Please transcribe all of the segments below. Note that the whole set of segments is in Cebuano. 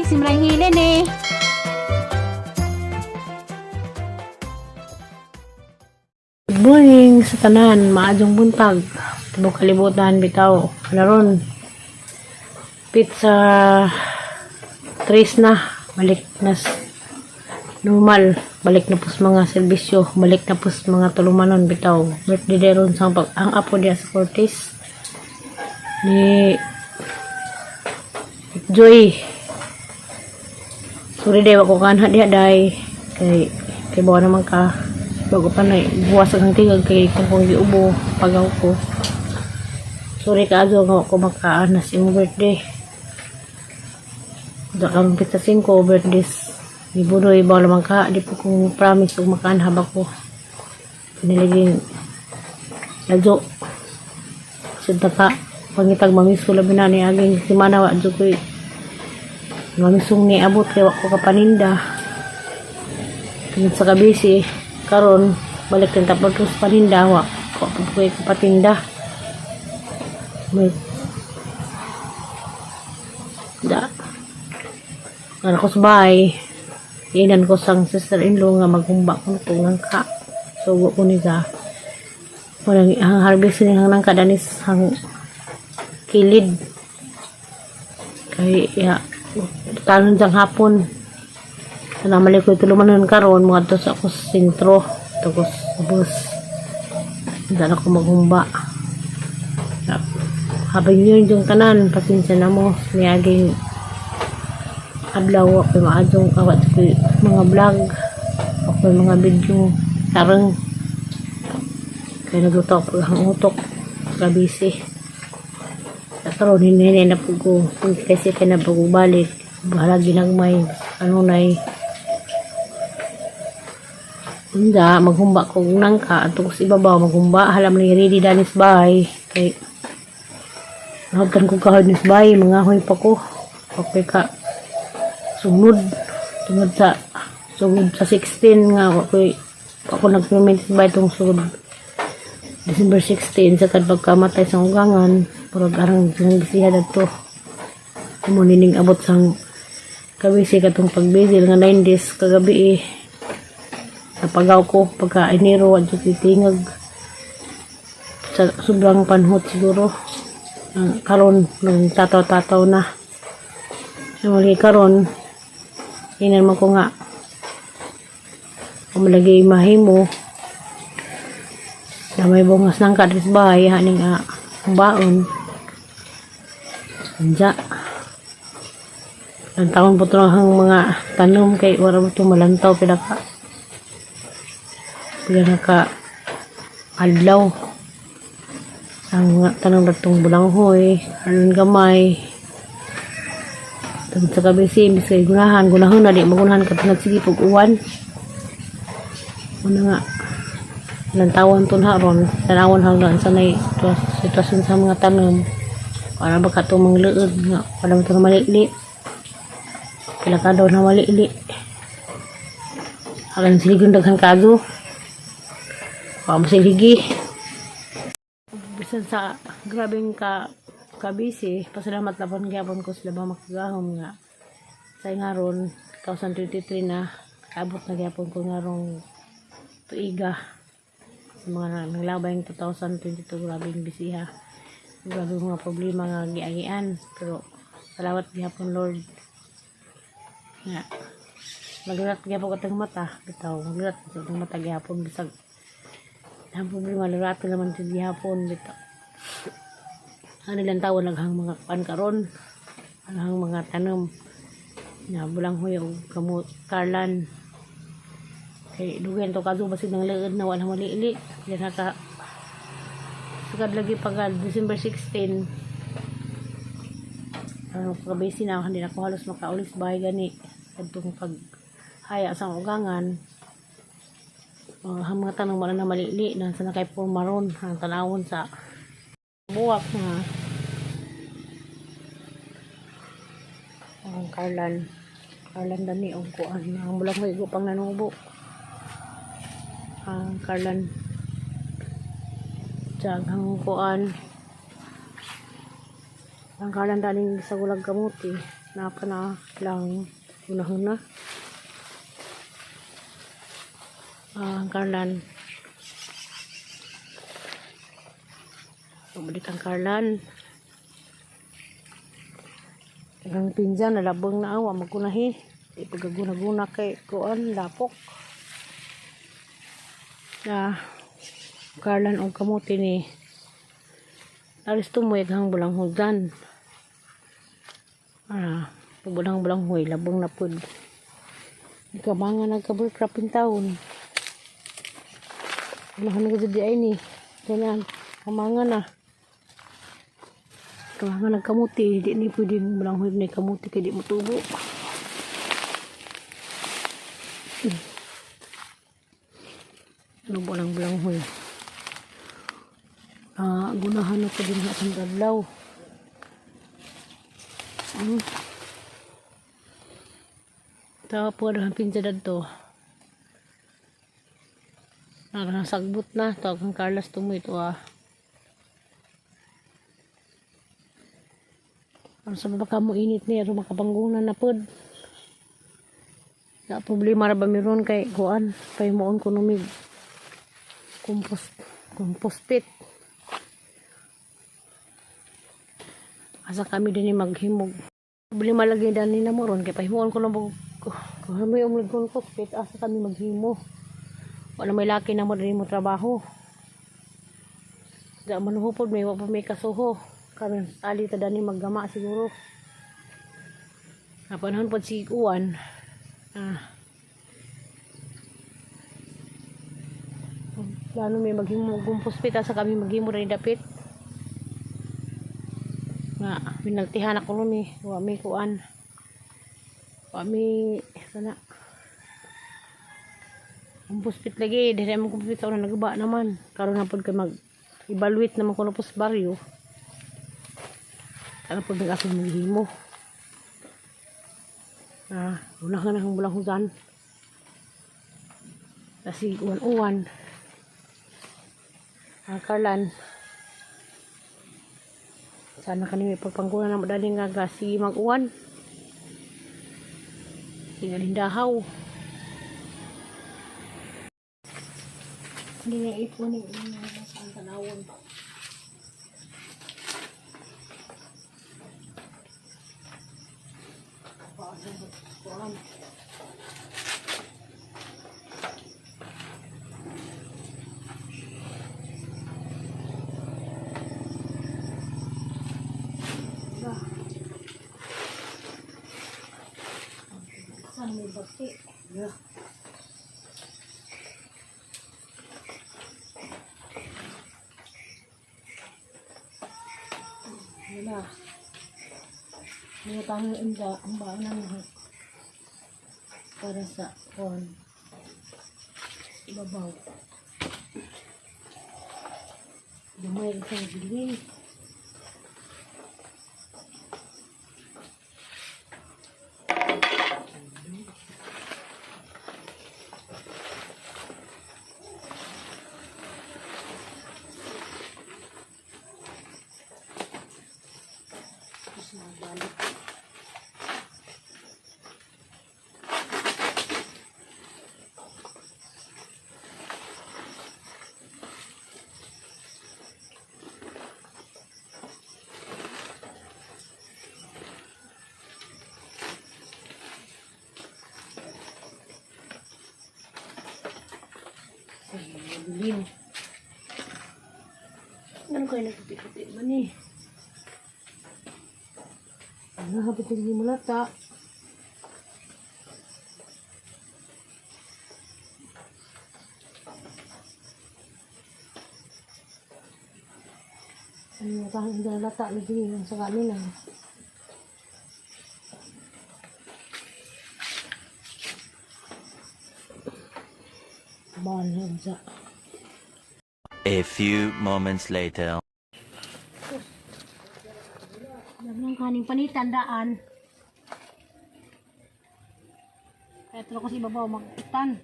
Simran Hilene. Good morning sa tanan, maadjong buntag. Tibok kalibutan bitaw. Naron pizza tres na, balik na normal, balik na pus mga serbisyo, balik na pus mga tulumanon bitaw. Birthday day ron sa pag ang apo diya sa Cortez ni Joy. Sorry day, wako kanha diha day. Kay kay bawa naman ka. Bago pa na buwas ang tingag kay kung giubo pagaw ko. Sorry ka azo nga ako makaanas imong birthday. Da karon pita 5 birthdays ni Budoy, bawa naman ka di po kong promise ug makaanha ba ko. Niliging ladyo. Sud ka pangitag mamiso labi na ni aging semana wa jud ko'y mamisong ni abot kay wa ko kapaninda. Tungod sa kabisi, karon balik din tapos paninda wa ko pa ko'y kapatinda. May da. Ano ko sa bahay, inan ko sang sister-in-law nga maghumba ko itong nangka. So, wa ko ni sa walang ang harvest ni hang nangka danis hang kilid. Kay ya tanon sang hapon. Namali ko tulumanon karon mga to sa ako sa sentro tapos sa bus. Dala ko maghumba. Habang yun yung tanan, pasensya na mo. Niyaging adlaw ako maadjong awat ko mga vlog ako mga video tarang kay nagluto ako ang utok kabisi karon hinhin na po ko kasi kay na balik bahala ginagmay kanunay. Unda, maghumba ko og nangka ato sa ibabaw maghumba hala man ready danis bahay kay nahubtan ko kahod nis bahay mga hoy pa ko okay ka sunod tungod sa sugod sa 16 nga wa ko'y ako nag-payment sa bahay tong sugod December 16 sa kad pagkamatay sa ugangan purag arang gisiha dadto mo nining abot sang kabisi katong pagbisil nga 9 days kagabi eh napagaw ko pagka Enero wa jud tingag sa sobrang panhot siguro. Ang karon nang tataw-tataw na. Muli karon inan man ko nga kung malagi mahimo na may bungas ng kadris bahay haning baon Anja. Ang taon po ito ang mga tanom kay wala mo ito malantaw pila ka pila na ka adlaw ang mga tanom datong bulanghoy aron gamay. Tungod sa kabisi, imbis kay gunahan, gunahon na di magunahan ka sige pag uwan. Una nga, lantawan to na ron, tanawon hanggang sa nay sitwasyon sa mga tanom. Para baka ito mga leod nga, para mo ito na malili. Pila ka daw na malili. Alam siligong daghan kazo. Para mo siligi. Bisan sa grabeng ka kabisi, pasalamat lapon gyapon ko sila ba makagahom nga sa ngaron 2023 na abot na gyapon ko ngarong tuiga sa mga naglabay ng 2022. Grabeng bisiha, grabe mga problema nga giagian, pero salamat gyapon Lord nga maglulat gyapon katong mata bitaw, maglulat katong mata gyapon bisag ang problema lulat naman jud gyapon bitaw. Ano lang tawon naghang mga kuan karon, ang mga tanom nga bulang huy og kamot karlan kay dugan to kaso basig nang leod na wala malili yan naka sukad lagi pagka December 16 ano kabisi na hindi na ako halos makaulis bahay gani kadtong pag haya sa ugangan. Ang mga tanong wala na malili na sa nakay maron ang tanawon sa buwak nga ang karlan karlan dani og kuan ang bulang ko pang nanubo ang karlan Diyan ang kuan ang karlan daning sa gulag kamuti. Napa na lang unahuna. Ah, ang Carlan. Bumalik ang Carlan. Ang pinsan, nalabang na awa, magkunahi. Di pagkaguna-guna kay kuan, lapok. Na, Carlan og kamote ni. Aris tumoy hang bulang hudan. Ah, bulang-bulang huy, labang na pud. Ikamangan nagka-cover crop in taon. Unahan na di ay ni. Ganyan, kamangan na. Kamangan nagkamuti, di ni pwede bulang huy ni kamuti kay di motubo. Ano bulang bulang huy. Ah, gunahan na ko din sa adlaw. Tapo ang pinsa dadto. Nakasagbot na. Tawag kang Carlos tumoy ito ah. Ano sa baka mo init niya, makabanggunan na pod. Na problema ra ba meron kay kuan kay moon ko numig compost compost pit. Asa kami din maghimog. Problema lagi dani na mo ron kay pahimuon ko lang kung may umlig compost pit, asa kami maghimo. Wala may laki na mo din mo trabaho. Da man hupod may wa pa may kasuho. Karon ali ta dani maggama siguro. Napanahon pod si uwan. Ah. Plano may maghimo compost pit, asa kami maghimo rin dapit. Nga minaltihan ako nun eh. Wa may kuan. Wa may sana. Compost pit lagi, dili mo compost pit sa una nagba naman. Karon na pod kay mag evaluate naman kuno pos baryo. Ano pod nag asong maghimo. Ah, una ka na ang bulang hudan. Kasi uwan-uwan. Ah, Carlan. Sana kani may pagpangkulan na madali nga gasi mag-uwan. Sige dahaw. Hindi na ipon ni ang tanawon. Kuan. Saan may bati? Yeah. Wala. May tanging inda ang baon ng para sa kon ibabaw. Dumay sa bilin. Tapos mabalik. Sa mabilin. Ano kayo nagputi-puti man eh? Ano, hapit hindi mo lata. Ano yung hindi lata lagi yung sa kanila. Mahal na sa. A few moments later. Yan ang kaning panitan daan. Kaya tulo ko sa ibabaw magpitan.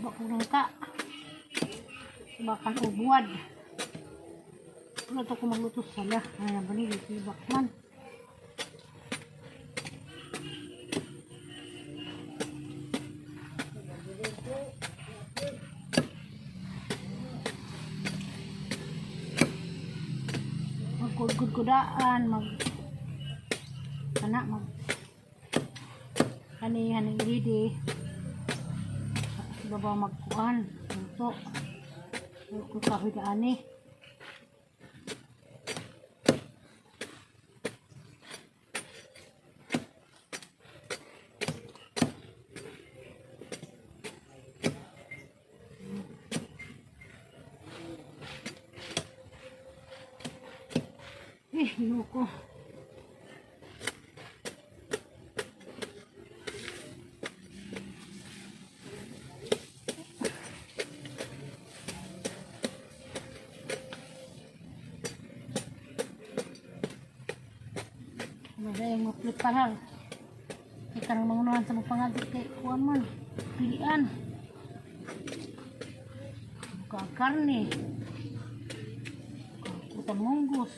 Bako lang ka. Subakan og buwad. Wala to ko magluto sala. Ay, bani sibak man. Magkudkudaan, mag kana mag kani haning ready. Babaw magkuan, luto. Kung kahoy na ani. Eh, loko. Madayang maplit parang. Kita nang mangunahan sa mga kay kuan man. Pilian. Buka ang karne. Buka ang munggos.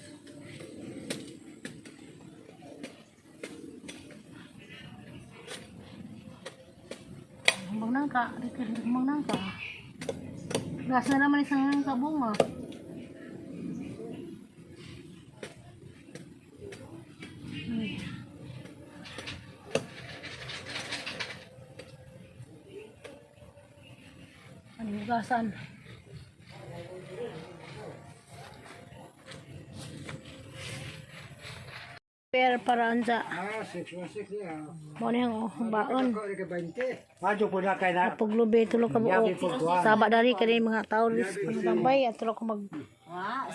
Humbang nangka, humbang nangka. Gas na naman isang nangka bunga. Ay. Ano yung hugasan? Pero para ansa, Ah, 616 niya. mo na yung baon. Ko rin 20. Adyo po na kay na. Paglubi tulo ka buok. Saba dari kani mga tao ris tambay at tulo ko mag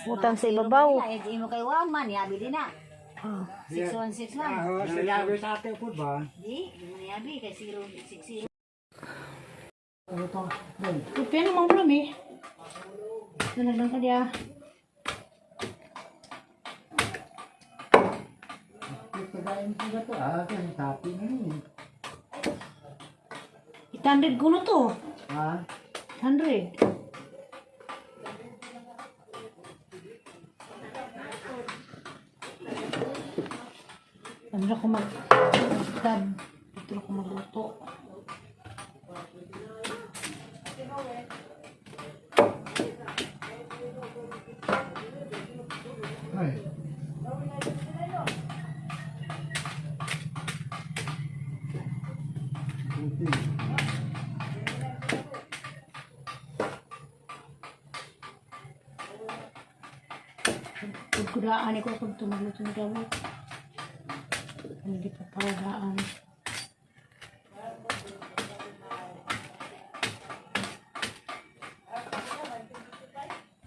butang sa ibabaw. Ay, imo kay Waman, yabi din na. Ah. 6161. Ah, oh, yabi sa ate po ba? Di, di mo na yabi kay 060. Rupiah namang belum eh. Nalaglang ka diya. Pagain ko ba to? Ah, kasi tapi na yun. 800 kuno to. Ah, 100. Ano ko mag tab. Ito ko magluto. Ay. Pagkudaan ko kung ito magluto ng gamot. Hindi pa paradaan.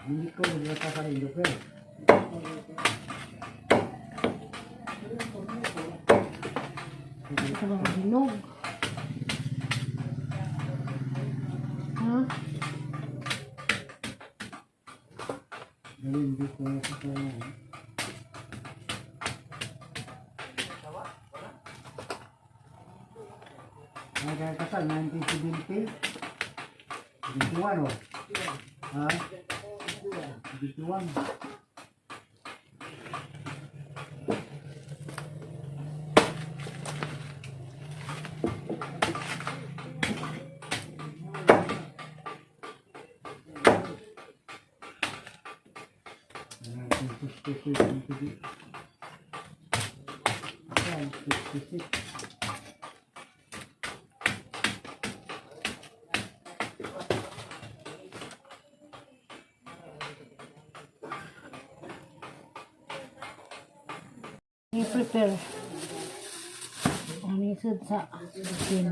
Hindi ko nagkakaroon ko. Ito ba hinog? Ha? Hindi ko nakakaroon. Ay, kaya kasal, 1970? 71, oh. Ha? 71. Sixty-six. I-prepare. Ang isod sa akin.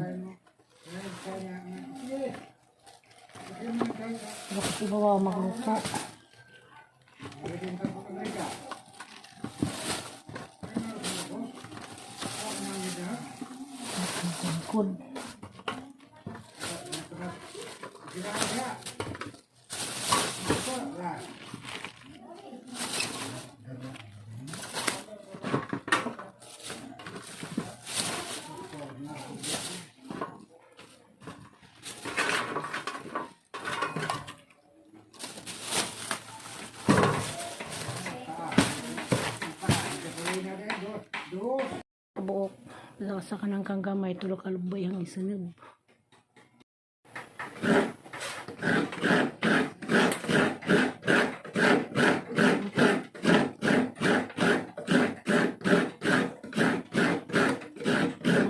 Bakit ibabaw magluto? Tungkod. Sa kanang kang gamay, tulo ka lubay ang isunod.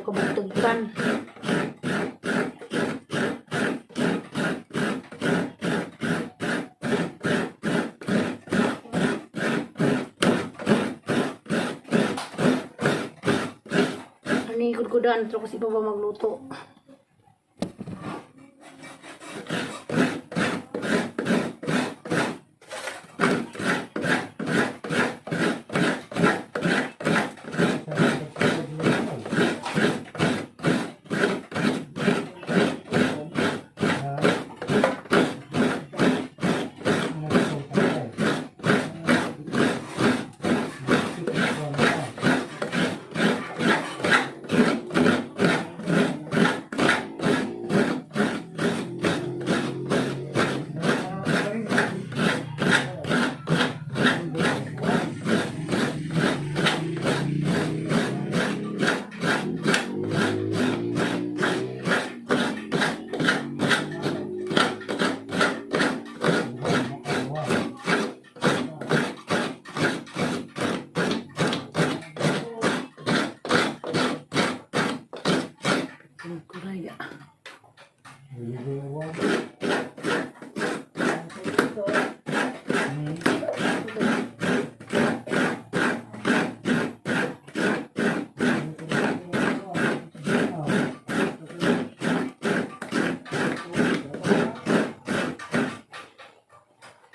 Kabugtugtan. Ano yung kudkudan? Ito kasi iba ba magluto? Kuraya.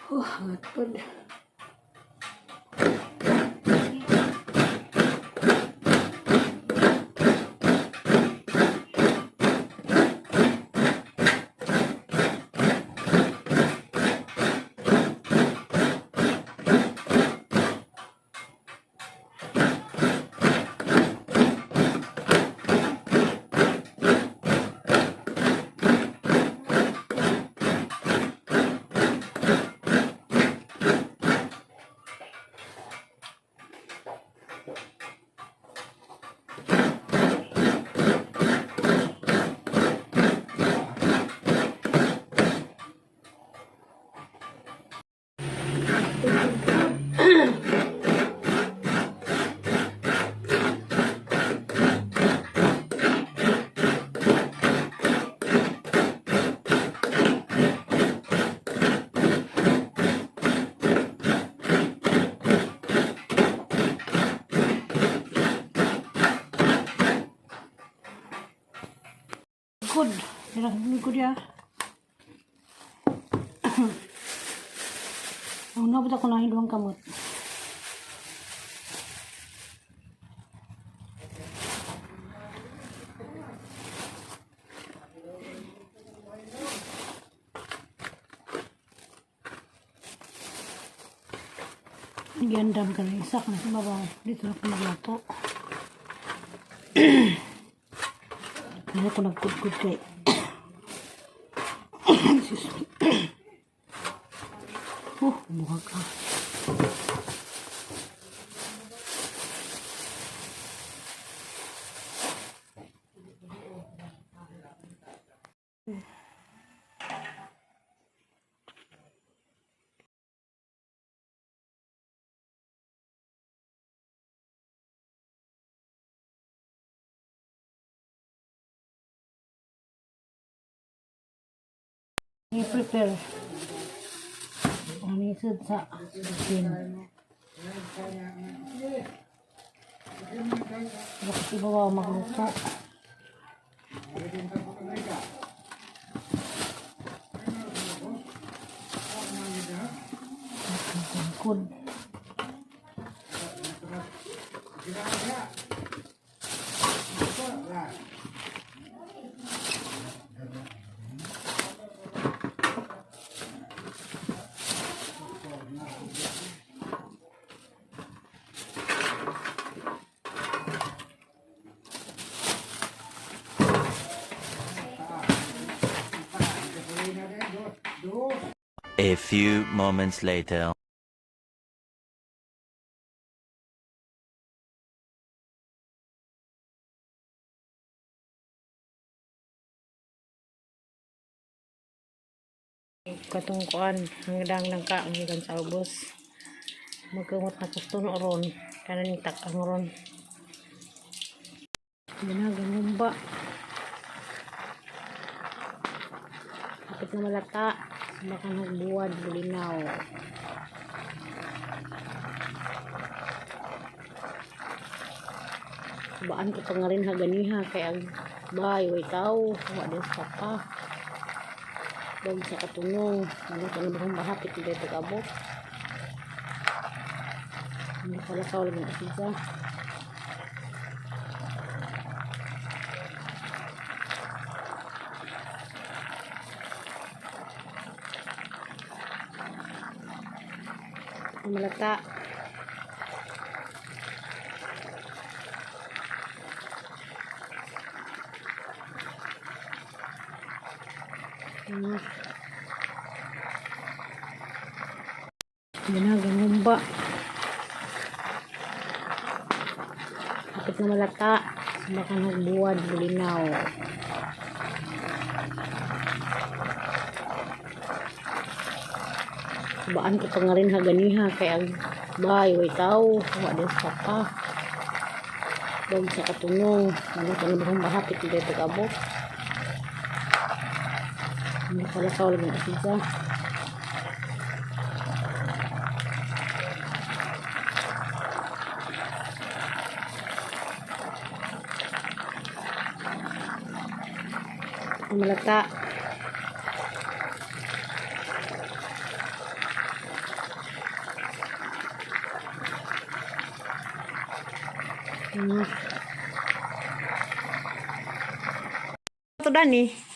Oh, hangat pod. Good. Pero good ya. Ang nabot ako na hiluang kamot. Gandam ka na isa ka na sa babaw. Dito na ako magluto. Hindi ako nagkudkod kay. Excuse me. Oh, mukha ka. I-prepare. Ang isod sa chicken. Bakit iba ba magluto? Good. A few moments later. Katong kuan hanggang lang ka ang gikan sa ubos. Magkamot na kusto no ron. Kanan tak ang ron. Ginagangumba. Kapit na malata. Baka nagbuwad, bulinaw. Baan ko pa nga rin haganiha kay ang bay way tao wa din sa pa. Bag sa katunong, ano ka na bang bahapit hindi pag-abot. Hindi pala ka wala ng asisa. Ang malata. Ginagangumba. Kapit na malata. Baka nagbuwad, bulinaw. Baan ko pa nga rin haganiha kay ang bay way tao wa din sa pa. Bag sa katunong, ano ka na bang bahapit hindi pag-abot. Hindi pala ka wala ng asisa. Ang malata. Ito Dani.